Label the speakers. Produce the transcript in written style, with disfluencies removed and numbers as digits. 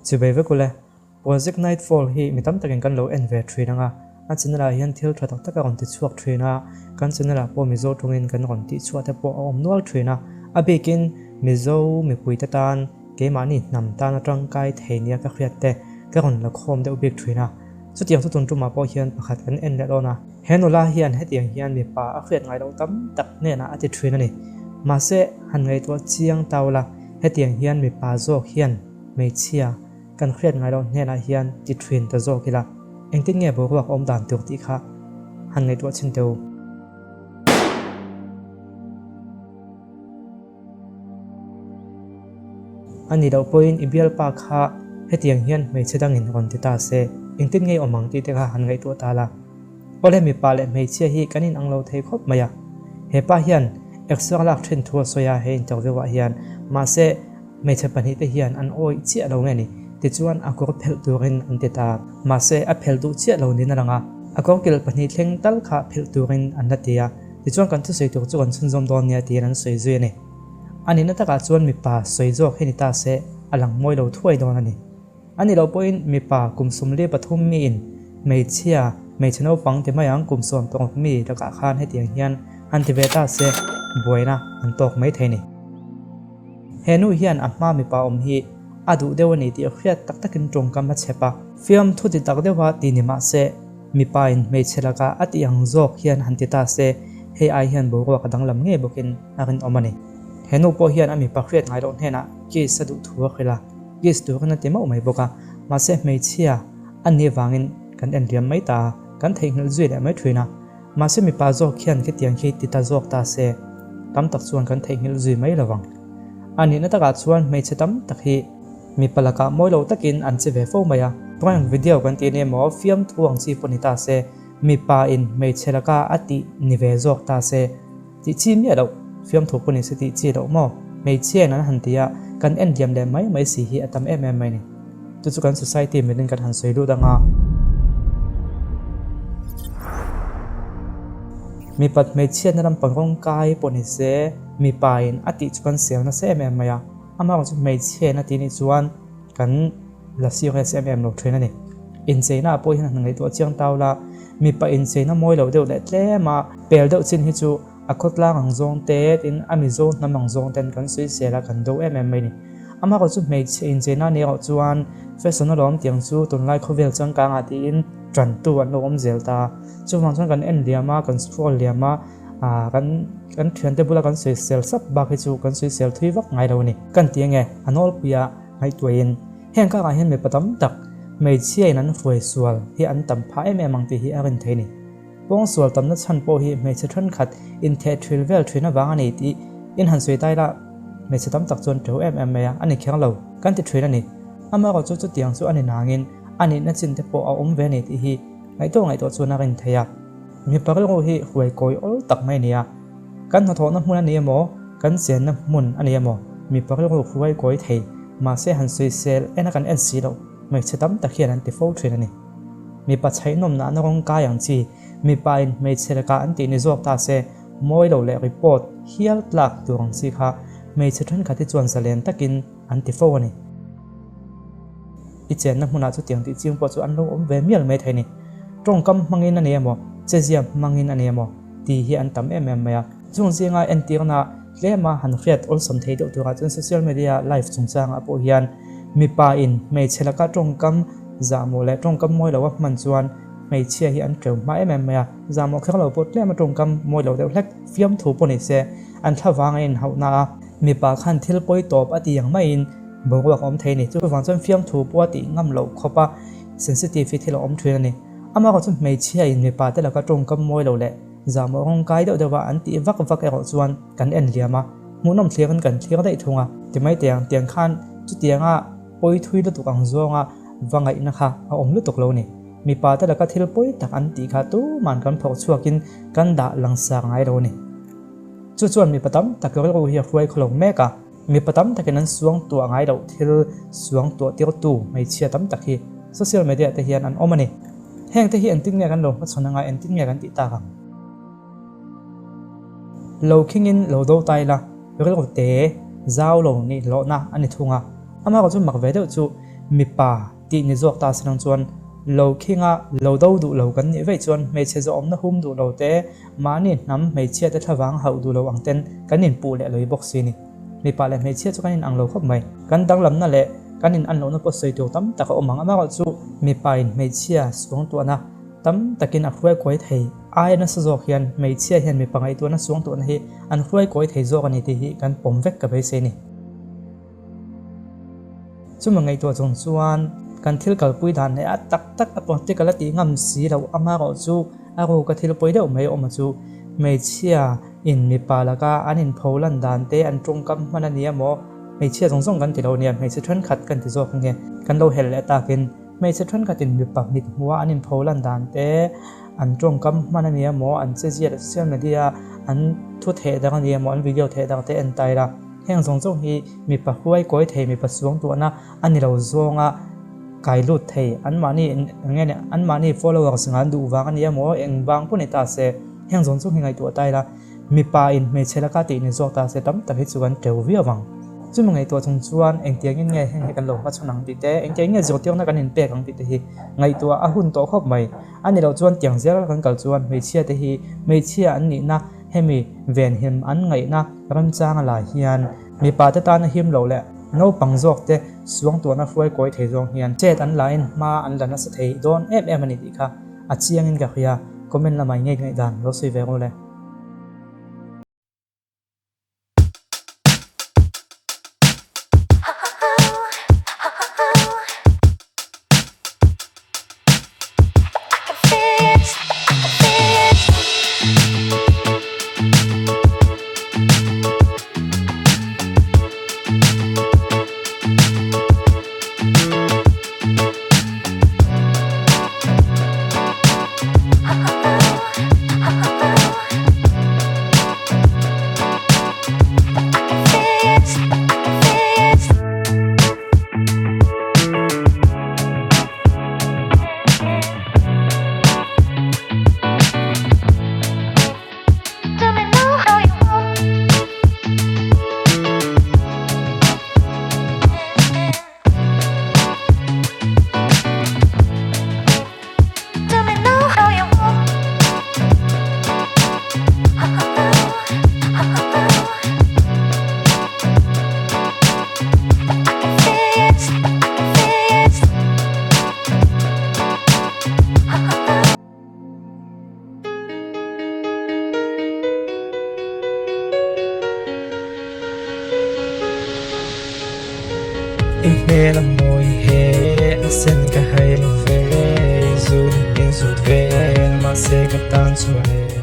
Speaker 1: Chubei vek ule, Project Nightfall hi mi tam takin kan lo en ve thin anga, a channel ah hian thil tha tak tak a rawn ti chhuak thin a, kan channel ah pawh Mizo tawngin kan rawn tih chhuah te pawh a awm nual thin a, a bikin Mizo mipuite tan keimahni hnam tana tangkai thei nia ka hriat te ka rawn la khawm deuh bik thin a, chutiang chu tun tumah pawh hian pakhat kan en leh dawn a. He nula hian hetiang hian mipa a hriat ngai loh tam tak hnenah a ti thin a ni. Mahse, han ngaihtuah chiang tau la, hetiang hian mipa zawk hian hmeichhia kan hriat ngai loh hnenah hian ti thin ta zawk ila, engtin nge boruak awm dan tur tih kha han ngaihtuah chhin teh u. A nih loh pawhin i bialpa kha hetiang hian hmeichhe dangin rawn ti ta se, engtin nge awm ang tih te kha han ngaihtuah ta la. Awle mipa leh hmeichhia hi kan inang lo thei khawp mai a. He pa hian exer lak thin thu a sawi a he interview ah hian, mahse hmeichhe pahnihte hian an awih chiah lo nge ni? Tichuan a kawr phelh turin an ti ta. Mahse a phelh duh chiah lo niin a lang a, a kawr kilh pahnih thleng tal kha phelh turin an la ti a. Tichuan kan thusawi tur chu kan chhunzawm dawn nia tiin an sawi zui a ni. A nihna takah chuan mipa sawi zawk hi ni ta se a lang mawi lo thuai dawn a ni. A nih loh pawhin mipa kum 43 miin hmeichhia, hmeichhe naupang ti mai ang kum 16 mi lakah khan hetiang hian han ti ve ta se buaina an tawk mai thei a ni. He nu hian a hma mipa awm hi a duh deuh a ni tih hriat tak takin tawngkam a chhep a. Fiamthu ti tak deuha ti ni mah se Mipa in hmeichhe lakah a tih ang zawk hian han ti ta se, hei ai hian boruak a danglam ngei bawkin a rinawm a ni. He nu pawh hian a mipa hriat ngai loh hnenah kiss a duh thu a hrilh a, kiss turin a ti mauh mai bawk a, mahse hmeichhia a nih avangin kan en liam mai ta a, kan theihnghilh zui leh mai thin a. Mahse mipa zawk hian khitiang khi ti ta zawk ta se, tam tak chuan kan theihnghilh zui mai lo vang. A nihna takah chuan hmeichhe tam tak hi. Mipa lakah mawi lo takin an che ve fo mai a. Prank video kan tih ania maw, fiamthu ang chi pawh ni ta se, mipa in hmeichhe laka a tih ni ve zawk ta se, tih chi miah loh, fiamthu pawh ni se tih chi loh maw, hmeichhia in an han ti a, kan en liam leh mai mai si hi a tam em em mai ni. Chu chu kan society milin kan han sawi lut anga. Mipat hmeichhiatna lampang rawngkai pawh ni se, mipa in a tih chu kan sel nasa em em mai a. Amah chu hmeichhe na tih nih chuan kan la serious em em lo thin a ni. Incheina ah pawh hian han ngaihtuah chiang tau la, mipa incheina mawi lo deuh leh tlem a, pel deuh chin hi chu a khawtlang ang zawng te tin a Mizo hnam ang zawng ten kan sawisel a kan do em em mai a ni. Amah chu hmeichhe incheina nih erawh chuan fashion alawm tiang chu tunlai khawvel changkang ah tiin tantu an lo awm zel ta. Chuvang chuan kan en liam a, kan scroll liam a. Ah, kan kan thiante bula kan sawisel sap bak hi chu kan sawisel thui vak ngai lo a ni. Kan ti ange, a nawlpuia ngaihtuahin heng kakah hian mipa tam tak hmeichhiain an hruai sual hi an tam phah em em ang tih hi a rin thei a ni. Pawng sual tamna chhan pawh hi hmeichhe thenkhat intheh thil vel thin avang a ni tih in han sawi tai la, hmeichhe tam tak chuan teu em em mai a, a ni kher lo, kan ti thin a ni. Amaherawhchu chu chutiang chu a ni nangin a nihna chin te pawh a awm ve a ni tih hi ngaihtuah ngaihtuah chuan a rin thei a. Mipa rilru hi huai kawi awl tak mai a ni a, kan hnathawhna hmun a ni emaw, kan chenna hmun a ni emaw, mipa rilru huai kawi thei, mahse han sawisel en a kan en si loh, hmeichhe tam tak hian an ti fo thin a ni. Mipa chhaihnawmna na rawng kai ang chi, mipa in hmeichhe lakah an tih ni zawk ta se, mawi lo leh report hial tlak tur ang chi kha hmeichhe thenkhat hi chuan zalen takin an ti fo a ni. I chenna hmunah chutiang tih ching pawh chu an lo awm ve mial mai thei a ni. Tawngkam hmangin a ni emaw, chezia hmangin a ni emaw tih hi an tam em em mai a. Chung zinga entirna tlema han hriat awlsam thei deuh turah chuan social media live chungchangah pawh hian mipa in hmeichhe laka tawngkam zahmawh leh tawngkam mawi loa hman chuan hmeichhia hi an teu hma em em mai a. Zahmawh kher lo pawh tlema tawngkam mawi lo deuh hlek fiamthu pawh ni se an thlavang a inhauhna a. Mipa khan thil pawi tawp a ti ang maiin boruak a awm thei a ni. Chuvang chuan fiamthu pawh a tih ngam loh khawp a sensitive hi thil a awm thin a ni. Amaherawh chu hmeichhia in mipa te laka tawngkam mawi lo leh zahmawh rawng kai deuh deuh a an tih vak vak erawh chuan kan en liam a, hmuhnawm thlirin kan thlir daih thung a. Ti mai teh ang, tiang khan chutianga pawi thui lutuk ang zawnga va ngaihna kha a awm lutuk lo a ni. Mipa te laka thil pawi tak an tih kha tuman kan phawrh chhuakin kan dah langsar ngai lo a ni. Chu chuan mipa tam tak rilru hi a hruai khaw lo mek a, mipa tam takin an suang tuah ngai loh thil suang tuah tirtu hmeichhia tam tak hi social media te hian an awm a ni. Heng te hi engtin nge kan lo hmachhawn anga engtin nge kan tih tak ang? Lo khingin lo do ta ila, rilru te zau lo nih hlawhna a ni thung a. Amaherawhchu mak ve deuh chu mipa tih ni zawk ta se nang chuan lo khinga lo do duh lo kan nih vaih chuan hmeichhe zawhawmna hum duh lo te, mahni hnam hmeichhia te thlavang hauh duh lo ang ten kan inpuh leh loi bawk si ni. Mipa leh hmeichhia chu kan inang lo khawp mai. Kan danglamna leh kan inan lohna pawh sawi tur tam tak a awm ang. Amaherawhchu mipa in hmeichhia suangtuahna tam takin a hruai kawi thei. Aia nasa zawk hian hmeichhia hian mipa ngaihtuahna suangtuahna hi an hruai kawi thei zawk a ni tih hi kan pawm vek ka beisei a ni. Chumi ngaihtuah chung chuan kan thil kalpui dan leh a tak tak a practical a tih ngam si loh amaherawhchu a ruka thil pawi deuh mai awm a chu hmeichhia in mipa laka an inpho lan dan te an tawngkam hman a ni emaw hmeichhia zawng zawng kan ti lo nia hmeichhe thenkhat kan ti zawk ange kan lo helh leh takin Hmeichhe thenkhatin mipa mit hmuha an inpho lan dan te, an tawngkam hman a ni emaw, an chezia leh social media an thu theh dang a ni emaw, an video theh dang te en ta ila. Heng zawng zawng hi mipa huai kawi thei, mipa suangtuahna a ni lo zawnga kai lut thei, anmahni eng nge ni, anmahni followers ngah an duh vang a ni emaw, eng vang pawh ni ta se, heng zawng zawng hi ngaihtuah ta ila. Mipa in hmeichhe laka tih ni zawk ta se tam tak hi chu kan teu viau ang. Chumi ngaihtuah chung chuan engtiangin nge heng hi kan lo hmachhawn ang tih te, engtiangin nge zirtirna kan inpek ang tih te hi ngaihtuah a hun tawh khawp mai. A ni loh chuan tiang zel kan kal chuan hmeichhia te hi hmeichhia an nihna hemi venhim an ngaihna remchanga lah hian mipa te tana him loh leh naupang zawk te suangtuahna hruai kawi thei zawng hian chet an lain hma an la nasa thei dawn em em a ni tih kha a chiangin ka hria. Comment lamah i ngei ngaihdan lo sawi ve rawh le.
Speaker 2: I hmel a mawi he a sen ka hai lo ve, zut in zut vel mahse ka tan chuan e.